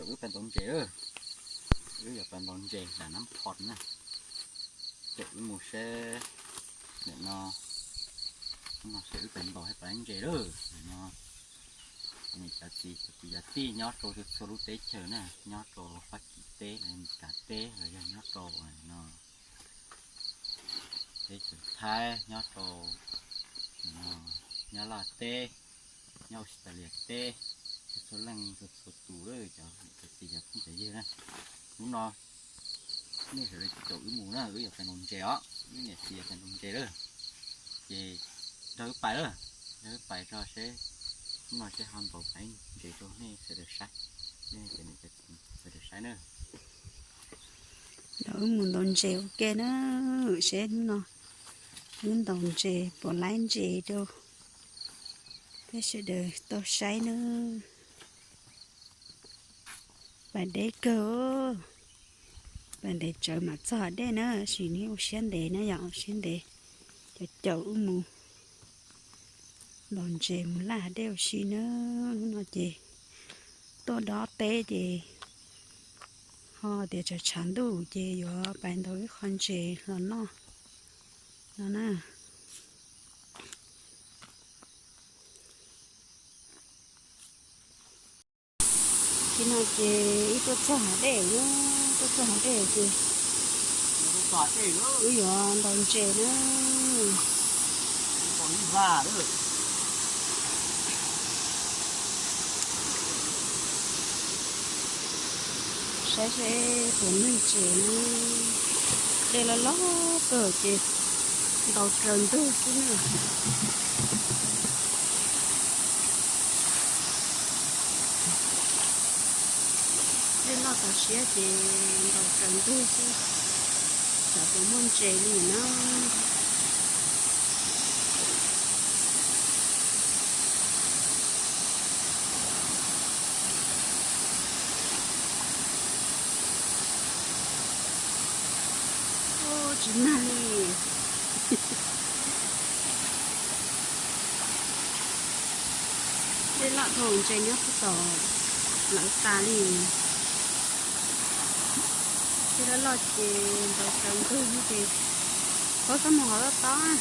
Wb pais ntaus ntses, wb yuav pais ntaus ntses nram Nab Phom na. Ces wb mus seb nim no, no seb wb pais ntaus thiab pais ntses lawm no. Cov niam cov txiv, cov kwv cov tij nyob rau txhua txhua lub teb chaws na, nyob rau Fab Kis teb los Meskas teb los yog nyob rau no teb chaws Thaib, nyob rau Nyab Laj teb, nyob Australia teb, txhua leej txhua tus, cov niam cov txiv cov phooj cov ywg na. Hnub no nej sawv daws caum wb mus na, wb yuav pais ntaus ntses os, wb niam txiv yuav pais ntaus ntses lawm. Ces nrog wb pais lawm, nrog wb pais tso seb hnub no seb ho ntaus pais ntses rau nej sawv daws saib, nej cov niam cov txiv sawv daws saib na. Nrog wb mus ntaus ntses ua ke na, seb hnub no wb ntaus ntses puas laib ntses rau peb sawv daws tau saib na. Pais deb kawg, pais ntev tsawv mam txog dej na, sim neej ua siab ntev na yom, ua siab ntev. Caum caum wb mus ntaus ntses mus laj dej ua si na. Hnub no ces tuaj dob teb ces ho tias tshav tshav ntuj ces yuav pais ntaus ib qho ntses los noj no na. Khi no ces wb tuaj txog hav dej, tuaj txog hav dej ces wb yuav ntaus ntses na. Saib seb puas muaj ntses na. Dej loj loj kawg ces ntaus raws ntug xwb na. Dej loj tau siab ces ntaus raws ntug xwb, xyov puas muaj ntses li na. Tsis mag li. Dej loj dhau ntses nyob puag tom lawv tas li. Dej loj loj ces ntaus raws ntug ces pab xab mus hauv tob tob.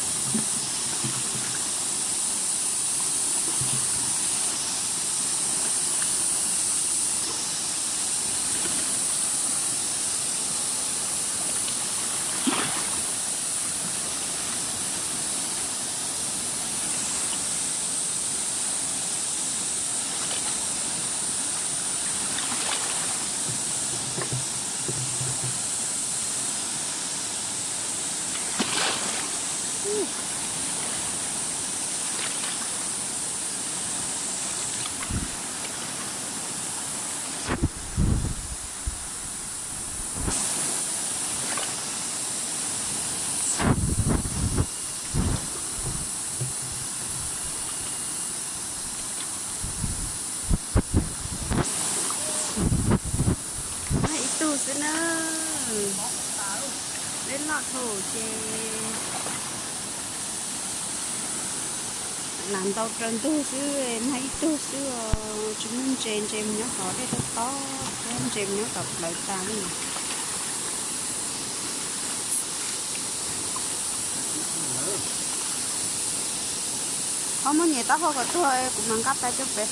Mag ib tug xwb na. Dej loj dhau ces lam ntaus raws ntug xwb, mag ib tug xwb os. Tsis muaj ntses, ntses mus nyob hauv dej tob tob, ntses mus nyob tom plawv tas li. Ho muab nyem taub hau kom tuag, kuv mam nqa pais rau pem.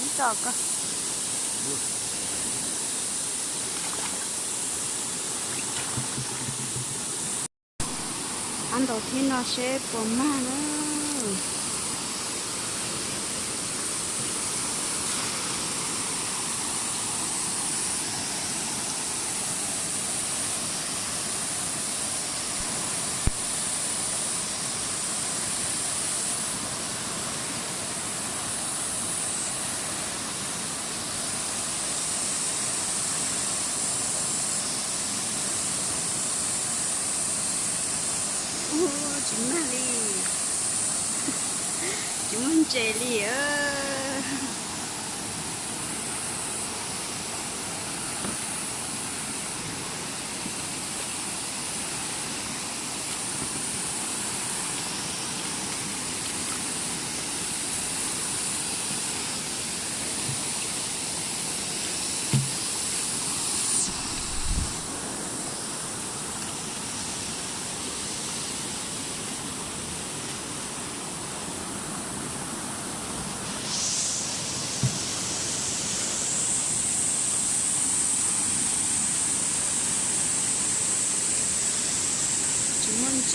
Ib tso ko. Ab, ntaus thiab no seb puas mag na. Ua, tsis mag li, tsis muaj ntses li.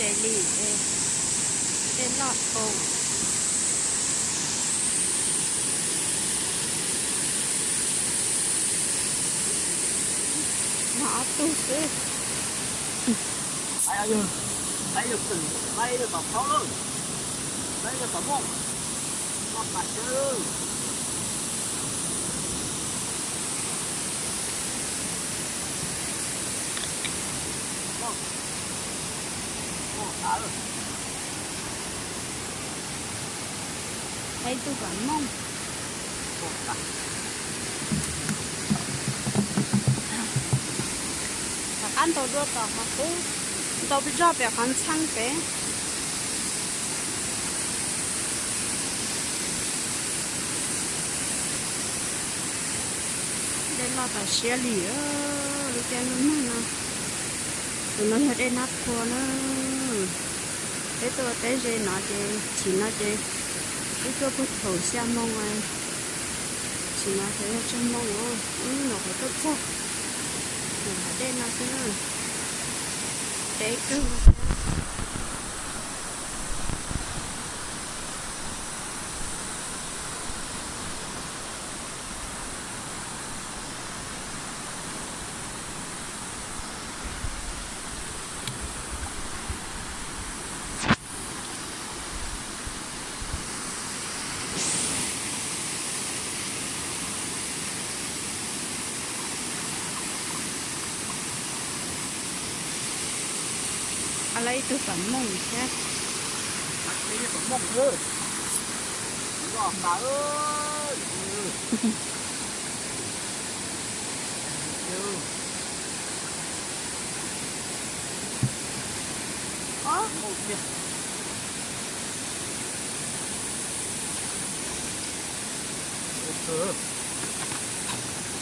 Li, dej loj dhau. Noj ob tug xwb. Ib tug pam mooj. Rov qab ntaus dua tom qhov qub, ntaus pes zog pem qhov ntxheej pem. Dej loj tas siab li, lub caij lub nyoog no. Tus no yog dej Nab Phua na. Peb tuaj teb ze no ces chim no ces wb tuaj puag thaum xya moo, chim no ces yog tsawg moo, wb nyuam qhuav tuaj txog. Tus hav dej no xwb, deb kawg. Lawv ib tug pam mooj thiab.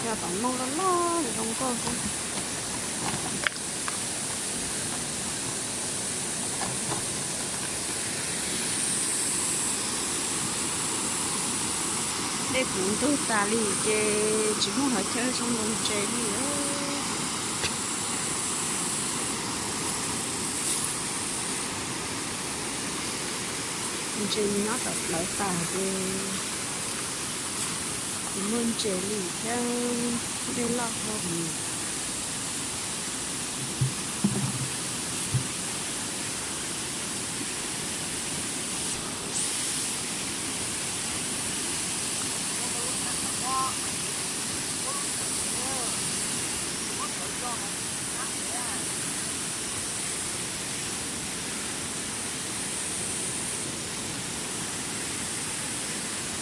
Yog tom mooj loj loj zoo nkauj xwb. Dej puv ntug tas li ces tsis muaj qhov chaw sau npoo ntses li. Ntses nyob tom plawv tas ces tsis muaj ntses li thiab, dej loj dhau.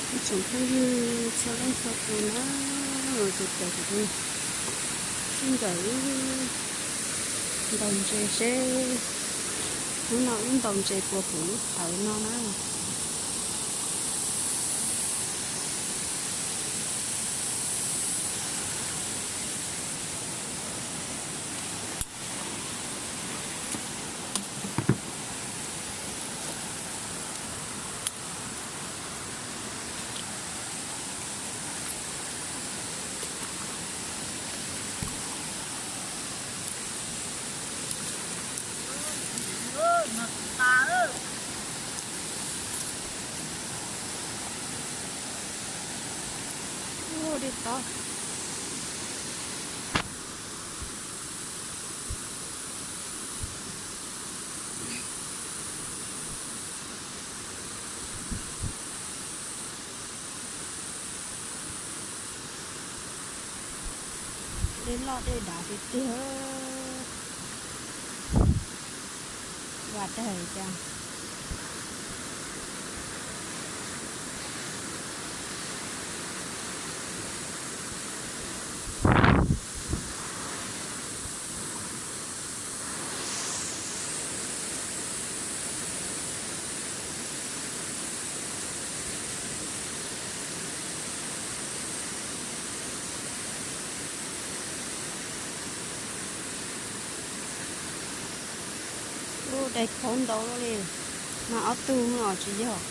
Ib tsoom phooj ywg txhua leej txhua tus na, tus cawm kuv sib ncaws wb ntaus ntses seb hnub no wb ntaus ntses puas puv lub thawv no na. Ua dej tob. Dej loj dej dav tiag tiag. Vam daig cas. Ub, dai khaub ntau li, mas ob tug os tsis yog.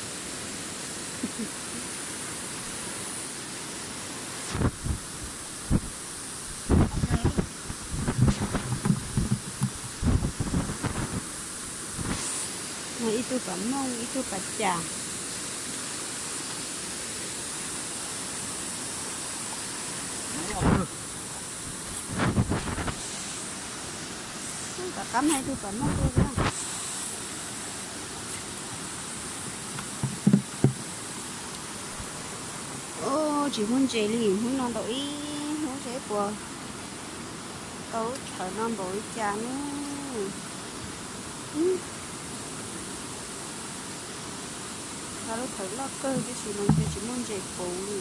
Tug pam mooj, ib tug pam cas. Tom qab no ib tug pam mooj tuaj thiab. Tsis muaj ntses li, hnub no ntau ib hnub seb puas tau lub thawv no npaum li cas ne. Lub thawv loj kawg tiam sis mas ntshe tsis muaj ntses puv li.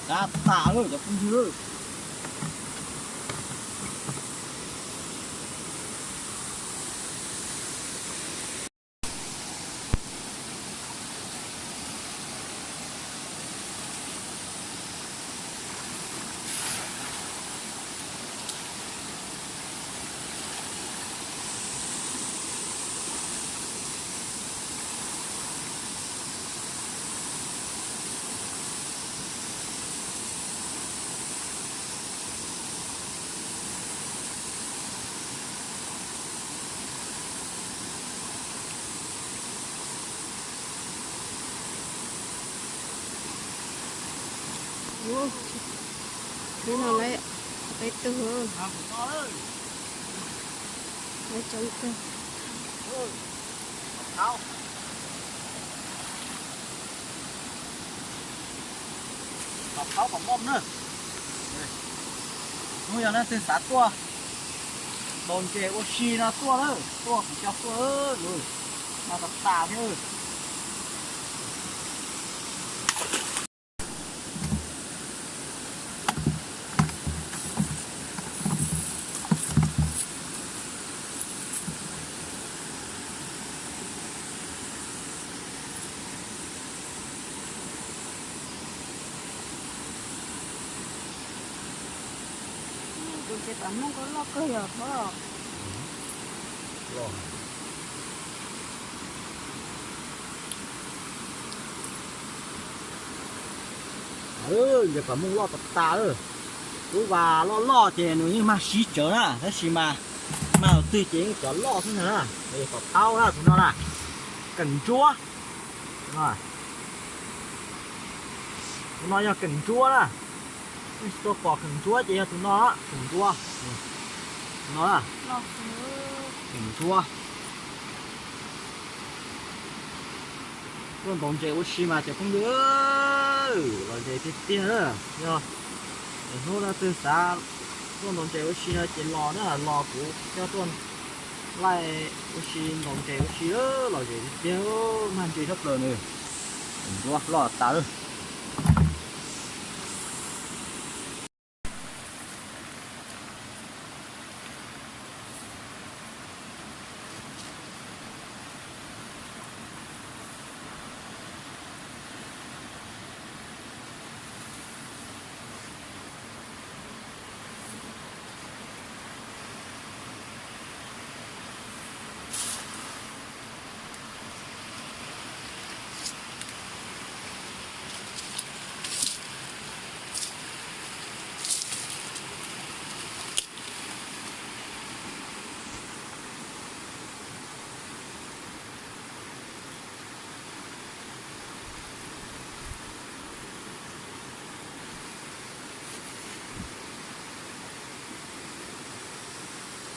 Qab tas lawm cov phooj ywg. Hnub no lawv qe tug, lawv coob kawg. Tom qhaub pom moj na. Hnub yog leej twg xav tuaj ntaus ntses ua si no tuaj na, tuaj kuv coj tuaj, mas tas tas thiab. Tus ntses pam mooj ko loj kawg yog thab. Ntses pam mooj loj tas tas. Lub vas loj loj ces nws yeej mag sib tsawv na, tab sis mas mag twg ces yeej cov loj xwb na. Tom qhaub na, tus no na, keem ntsuab. Tus no yog keem ntsuab na. Yeej tsis tau pom keem ntsuab ces yog tus no, keem ntsuab. Tus no, keem ntsuab. Tuaj ntaus ntses ua si mas cov phooj ywg, lom zem tiag tiag. Yog hnub leej twg xav tuaj ntaus ntses ua si no ces los na, los kuv coj tuaj laij ua si ntaus ntses ua si, lom zem tiag tiag, mag ntses tshaj plaws nws. Ntsuab loj tas lawm.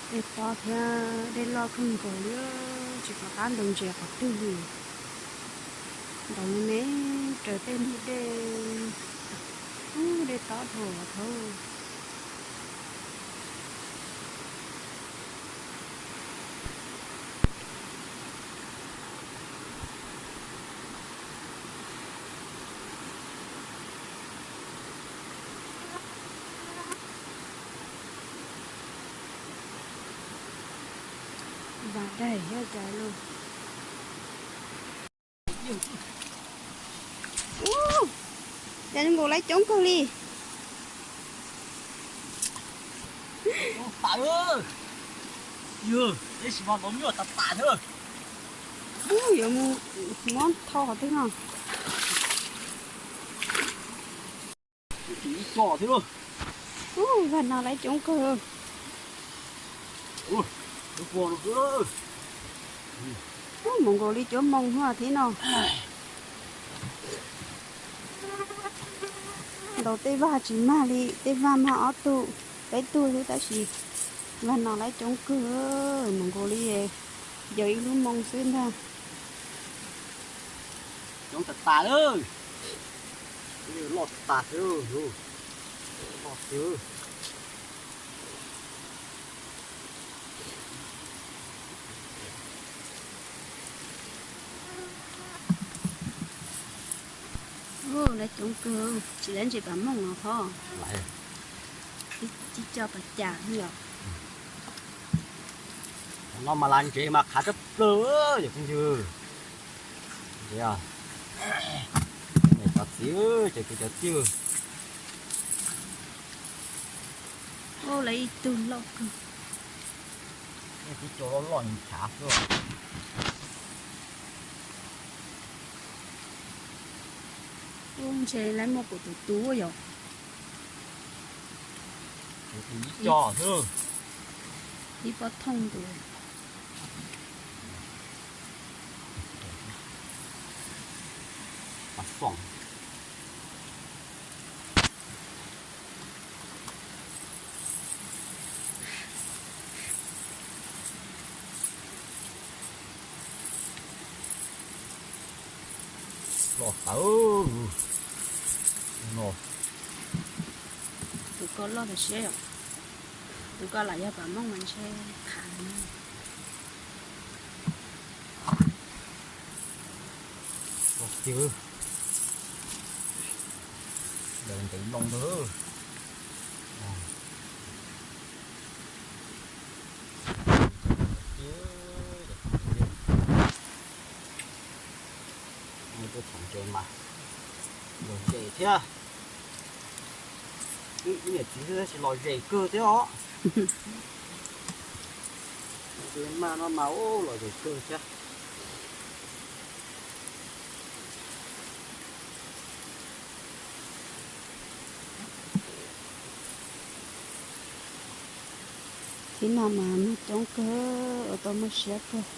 Dej tob thiab dej loj kawg nkaus li, tsis pom qab ntaus ntses qhov twg li. Ntaus me me raws tej ntug dej, ub, dej tob dhau thauj. Vas daig thiab cas los. Ub, cas zoo nkaus lawv coob kawg li. Coob tas, yog Ib sim no ntaus nyuaj tas tas thiab. Ub, yuav mus muab thau qhov twg no. Ib co thiab. Ub, vag no lawv coob kawg. Ub, mus nkaus li cuaj moos no thiab no. Ntaus tej vag tsis mag li, tej vag mag ob tug, peb tug xwb tab sis vag no lawv coob kawg, mus nkaus li yog ib lub moos xwb ntag. Coob tas tas lawm. Loj tas thiab, loj tiag. Lawv coob kawg, tsis lawv ntses pas mooj no ho. Tib co pas cas yom. No mas las ntses mas qhav tshaj plaws yom phooj ywg. Ntses, niam cov txiv, cov kwv cov tij. Ua lawv ib tug loj kawg. Tib co loj loj nchav xwb. Ub, ntshe lawv muaj kuv tus tub yom. Ib co xwb. Ib pob thooj tus. Loj tawv no. Tus ko loj tas siab yom. Tus ko lam yog pas mooj mas ntshe qhav. Loj tiag. Daws ntev loo ntag. Tuaj txhom ntses mas los zem thiab. Ib niam txiv xwb tab sis los zem kawg thiab os. Ntses mag no mas ub los zem kawg thiab. Thib no mas mag coob kawg, ua tau muaj siab kawg.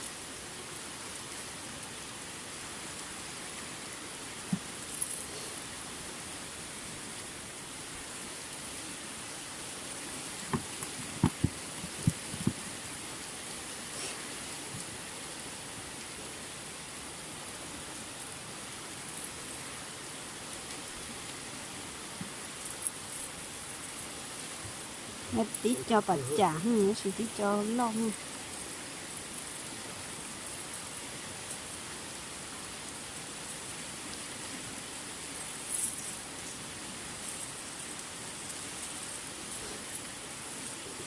Tib co pas cas, tab sis tib co loj.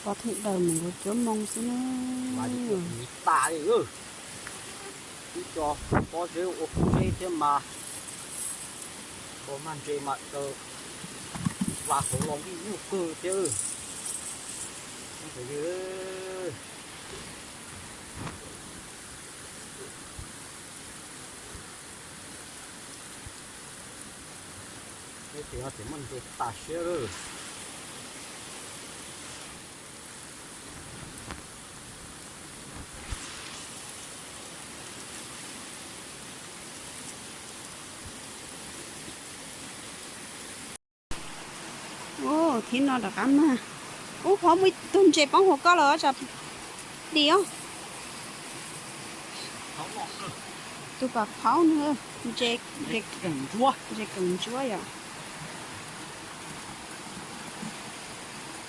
Pov theej daws mus nkaus cuaj moos xwb na. Tas li, ib co pob zeb ua kuv zeb thiab mas, tau mag ntses mas daws vas hauv los nqig nyuj kawg thiab. Peb tus no tseem muaj ntses tas siab lawm. Ub, thib no rov qab mag. Ub, phob muaj ib tug ntses poob hauv koj lawm tsam dim os. Tus pas phaub no, ntses keem ntsuab yom.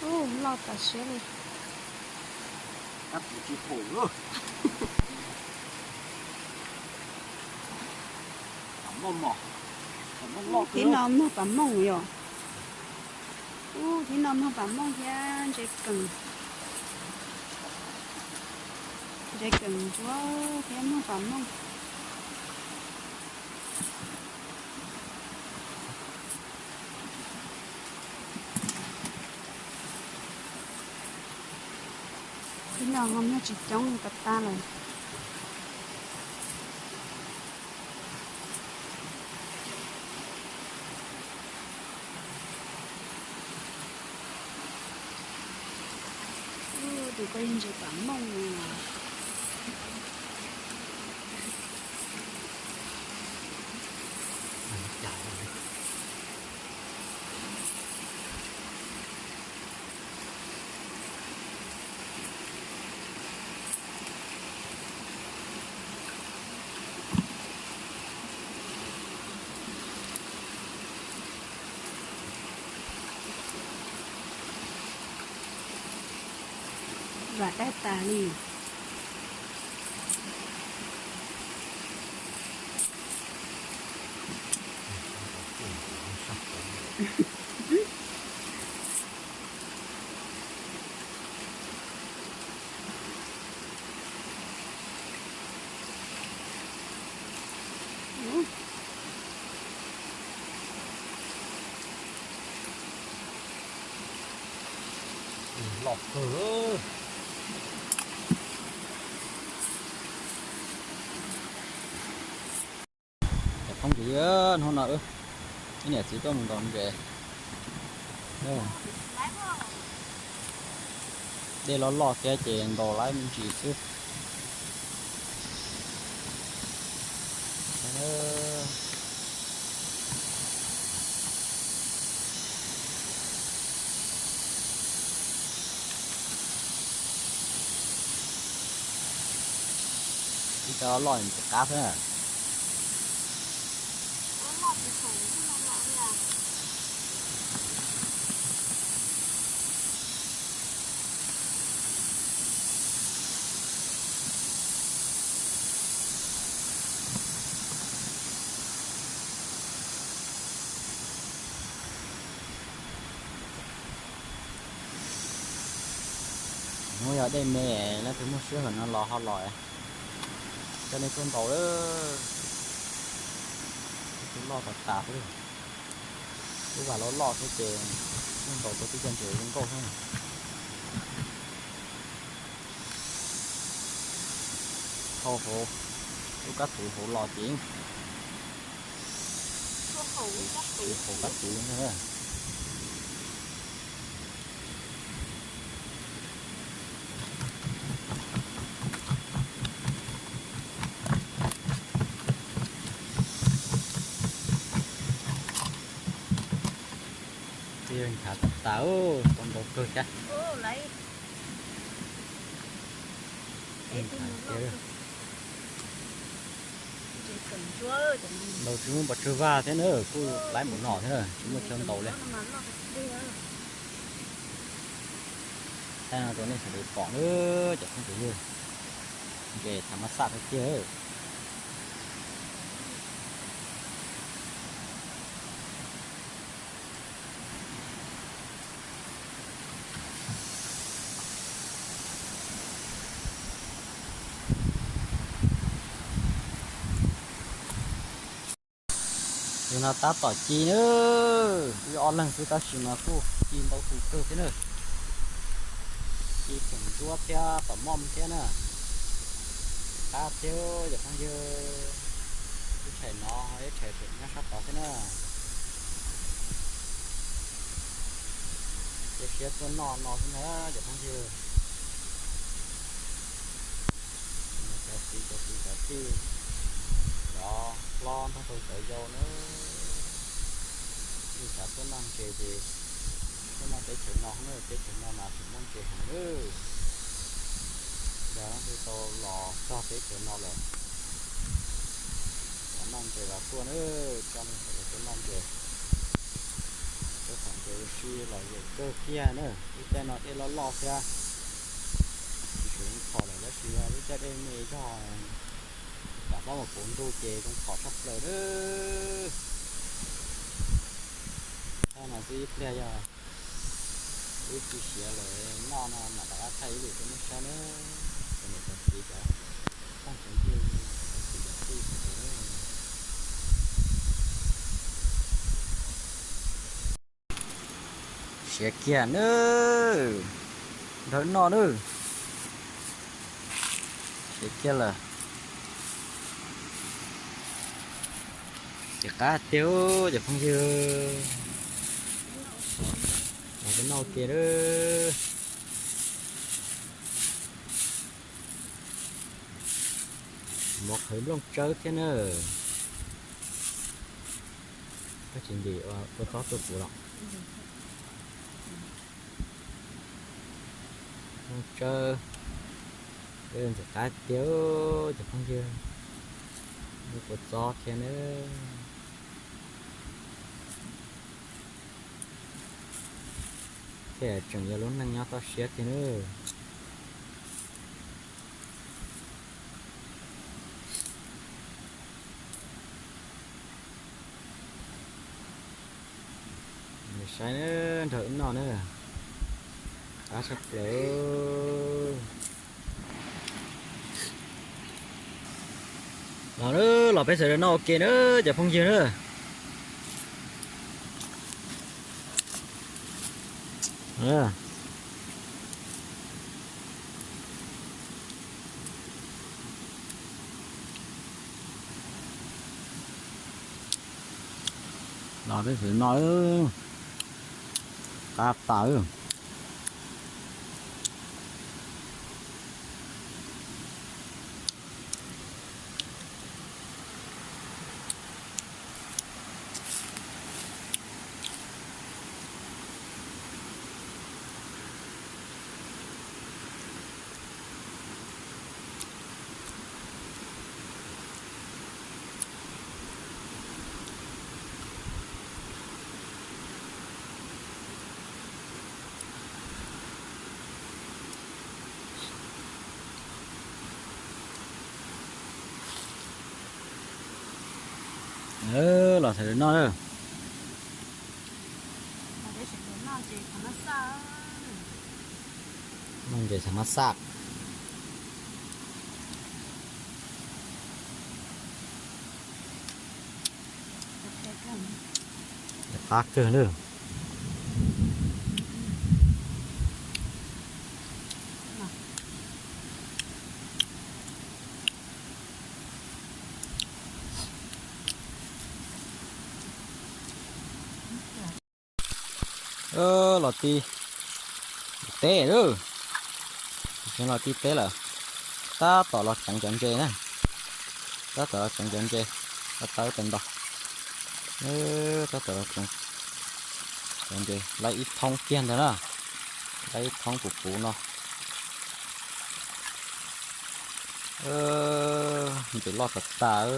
Ub, loj tas siab li. Thib no mag pas mooj yom. Ub, thib no mag pas mooj thiab ntses keem, ntses keem ntsuab thiab mag pas mooj. Thib no Ho muag tsis coob li, tas tas lawm. Tus ko yog ntses pam mooj no. Vam daj tas li. Loj kawg. Cov phooj ywg, hnub no wb ib niam txiv tuaj mus ntaus ntses. Dej loj loj thiab ces ntaus laib me ntsis xwb. Ib co loj ntxim qab xwb na. Hnub yog dej me, leej twg muaj sij hawm no los ho los, coj nej tuaj ntaus. Tus loj tas tas xwb. Lub vas loj loj thiab ces tuaj ntaus tau tib co ntses zoo nkauj xwb. Hau hauv, lub kab txuv hauv los ces, hauv kab txuv ntag. Tib ntshav tas tas, tau ntaus kawg thiab. Ntaus tsis muaj pos tsawg vaj thiab na, kuj laib npaum no thiab na, tsis muaj chaw ntaus li. Thaij no rau nej sawv daws pom na, cov phooj ywg, ntses tham mas xaj tiag tiag. Yog no tab tom ci na, wb ob leeg xwb tab sis mas kuj ci ntau tus kawg thiab na. Ci feem ntsuab thiab tom moj thiab na. Qab thiab cov phooj ywg, lub tshais no ho ib tshais pem nyob sab tod thiab na. Cia siab tuaj noj no xwb na cov phooj ywg. Cov txiv cov kwv cov tij, cov hlob nrog rau cov yau na, nej xav tuaj noj ntses ces tuaj noj teb chaws no na, teb chaws no mas tseem muaj ntses heev na. Yog leej twg tau los txog teb chaws no lawm, xav noj ntses los tuaj na, coj nej sawv daws tuaj noj ntses. Tej thaum ntses ua si los yeej kawg kiag na, lub caij no dej loj loj thiab, tsis tshua zoo kho lawm, tab sis yog lub caij dej me zog, rov qab mus puv ntug ces zoo kho tshaj plaws na. Thaij no xwb ib pliag yog wb ci siav lawm noj no mam rov qab thaij ib lwm rau nej saib na. Cov niam cov txiv cov phooj cov ywg, cov kwv cov tij sawv daws. Siav kiag nawb, nrog noj nawb. Ces kiag lawm. Ces qab tiag cov phooj ywg. Los peb noj ua ke lawm. Mov qhwv nplooj tsawb thiab na. Koj tsis ntim ua kua txob tuaj kuv los? Nplooj tsawb, ntxim qab tiag cov phooj ywg. Muaj kua txob thiab na. Thiab tseem yog lub neej nyob toj siab tiag na. Saib na, nrog wb noj na. Qab tshaj plaws. Los, los peb sawv daws noj ua ke na cov phooj ywg na. Los peb sawv daws noj, qab tas. Los sawv daws noj. Noj ntses xav mab xaj. Qab kawg na. Los ti teb lawm. Los ti teb lawm. Tab tom los tseev cov ntses na. Tab tom los tseev cov ntses. Tawb tawv ntau. Tab tom los tseev cov ntses, laib ib thoob kiag ntawd na. Laib ib thoob puv puv no. Ntses loj tas tas.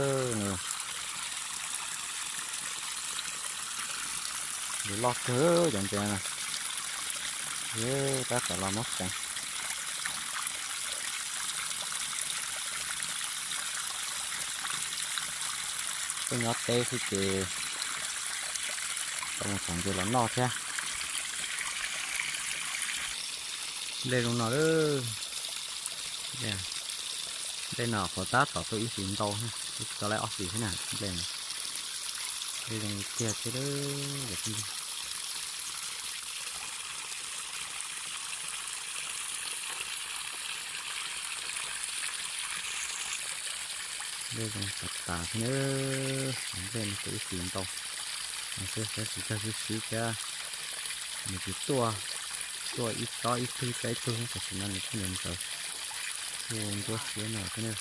Ntses loj kawg cov ntses no. Tab tom los muab tseev. Peb nyob teb xwb ces tau mus txhom ntses los noj thiab. Nplej zoo no lawm. Nplej no qhuav tab tom tuaj ib xis ntau, twb tsis tau laib ob xis thiab na nplej no. Nplej zoo tiag tiag. Nplej zoo tas tas thiab na. Nplej no tuaj ib xis ntau, tab sis tsis tag sib sib thiab. Nws tsis tuaj, tuaj ib tsob ib tug tsob ib tug, tam sim no nws tuaj ntsawv ntsawv, tuaj ntsuab siab no thiab na.